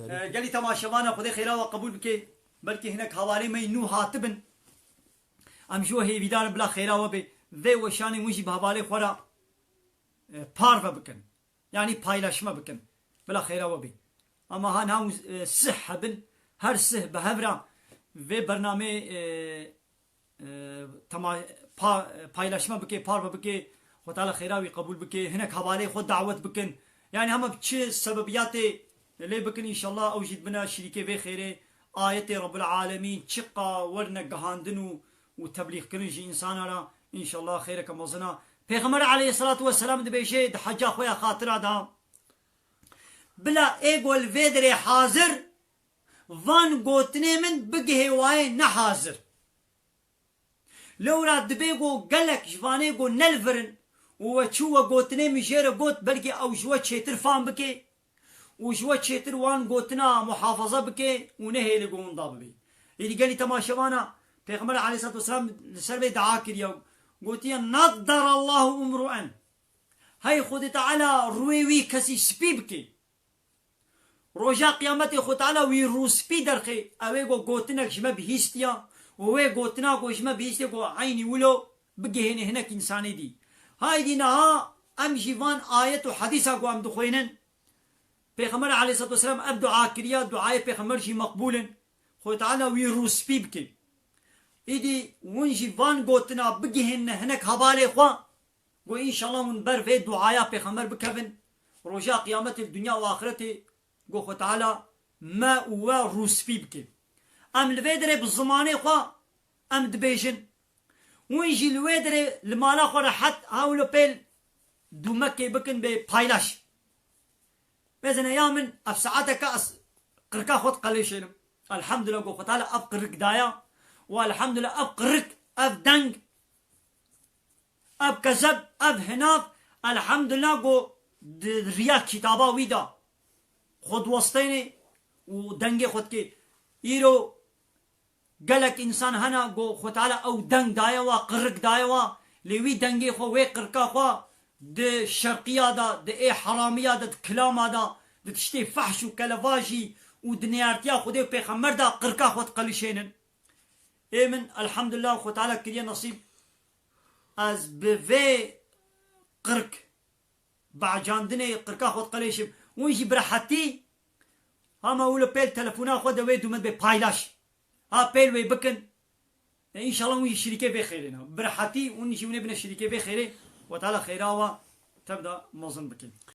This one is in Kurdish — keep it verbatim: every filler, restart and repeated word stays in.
E, gelî temaşevana Xwedê xêra we qebûl bike. Belkî hinek hevalê me yî nû hatibin. Em ji we hêvîdar in bila xêra we bê. Vê weşanê hûn jî bi hevalê xwe re, e, parve bikin. Yanî paylaşma bikin. Bila xêra we bê. Ama ha niha hûn, e, sih hebin. Her sih bi hev re vê bernamê, e, e, tema-, pa-, paylaşma bike, parve bike, Xwe Teala xêra wî qebûl bike, hinek hevalê xwe dawet bikin. Yani hema bi çi sebebiyatê lê bikin, înşallah ew jî dibine şirîkê vê xêrê. Ayetê Rabbul Alemîn çiqa werine gihandin û, û teblîxkirin ji însana re, înşallah xêreke mezin a. Pêxember aleyhisselatu vesselam dibêje di heca xwe ya xatira de, bila ê ku li vê derê hazir, van gotinê min bigihê wayê ne hazir. Lewra dibê ku gelek ji vanê ku ne li vir in û we çû we gotinê min jê re got, belkî ew ji we çêtir fam bike û ji we çêtir wan gotina muhafaza bike û nehêle ku winda bibe. Êdî gelî temaşevana, Pêxember aleyhisselatu vesselam li ser vê dua kiriye û gotiye, "Naddarallahu umruen." Hey Xwedê Teala rûyê wî kesî spî bike. Roja Qiyametê Xwe Teala wî rûspî derxê, ew ê ku gotinek ji me bihîstiya û wê gotina ku ji me bihîstiye ku eynî wilo bigihêne hinek însanê dî. Haydî niha em jî van ayet û hedîsa ku em dixwênin, Pêxember aleyhisselatu vesselam ev dua kiriya, duayê Pêxember jî meqbûl in. Xwe Teala wî rûspî bike. Îdî hûn jî van gotina bigihêne hinek hevalê xwe. Go înşallah hûn ber vê duaya Pêxember bikevin. Roja Qiyametê li dinya û axretê go Xwe Teala me û we rûspî bike. Em li vê derê bi zimanê xwe em dibêjin. Hûn jî li wê derê li mala xwe rehet hewlo pêl dûmekê bikin bê paylaş. Bezene ya min ev saeteke ez qirka xwe diqelêşênim. Elhamdulillah go Xwe Teala ev qirik daya. Û elhamdulillah ev qirik, ev deng, ev kezeb, ev hinav, elhamdulillah go di riya kitaba wî de xwe diwestênê û dengê xwe dikê. Îro gelek însan hene ku Xwe Teala ew deng daye wa, qirik daye wa, lê wî dengê xwe, wê qirka xwe di şerqiya de, di ê heramiya de, di kilama de, di tiştê fehş û kelevajî û di neyartiya Xwedê û Pêxember de qirka xwe diqelişênin. Ê min, elhamdulillah, Xwe Teala kiriye nesîb ez bi vê qirk, bacandinê qirka xwe diqelêşim. Hûn jî bi rehetî hema wilo pêl telefona xwe de wê dûmet bê paylaş. Ha pêl wê bikin. E, înşallah hûn jî şirîkê vê xêrê ne. Bi rehetî hûn jî hûn ê bine şirîkê vê xêrê. Xwe Teala xêra wa tev de mezin bikin.